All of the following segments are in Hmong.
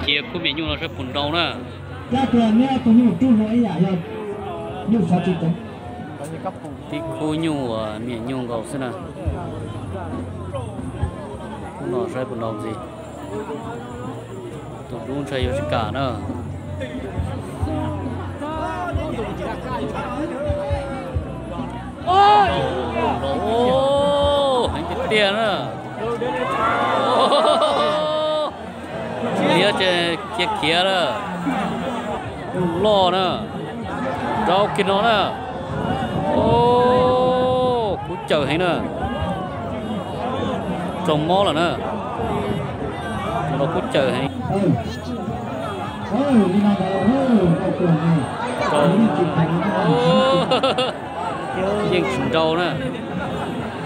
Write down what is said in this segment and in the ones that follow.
Cia khub miam nyuj no saib puas nrau na. Tib khub nyuj uas miam nyuj nkaus xwb na. Khub no saib puas nrau ntxiv. Tus dub ntshai yuav tsis kam na. Heev tiag tiag na. Liab ces cia khiav na. Loj na. Nrau kiag no na. Kub cawm heev na. Raug mob lawm na. Tus no kub cawm heev. Yeej tsis nrau na.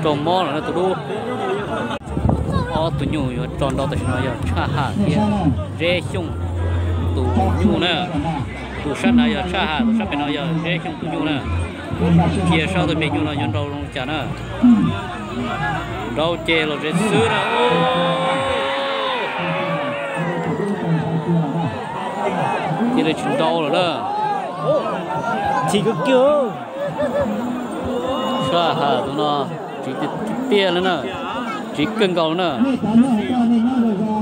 Raug mob lawm na tus dub. Ob tug nyuj yuav tso nrau tam sim no yog Tshaj Ham thiab Zeb Xyooj tus nyuj na. Tus sab nrad yog Tshaj Ham, tus sab pem no yog Zeb Xyooj tus nyuj na. Cia saib ob tug me nyuj no yuav nrau zoo li cas na. Nrau ces los zem xwb na. Cia li tsis nrau lawm na. Tshaj Ham tus no tsiv tiag tiag li na. Tsiv kawg nkaus li na.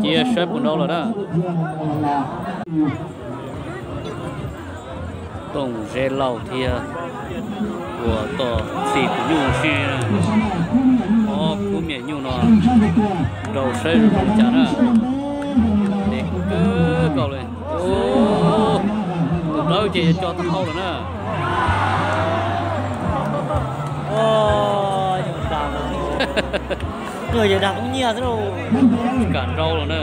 Cia saib puas nrau lawm na. Tooj Zeb Lauj thiab uas Tom Txhim tus nyuj si na. Ob khub miam nyuj no nrau saib zoo li cas na. Ntev kawg nkaus li. Tus dawb ces yuav co tau hau lawm na. Kam nrau lawm na.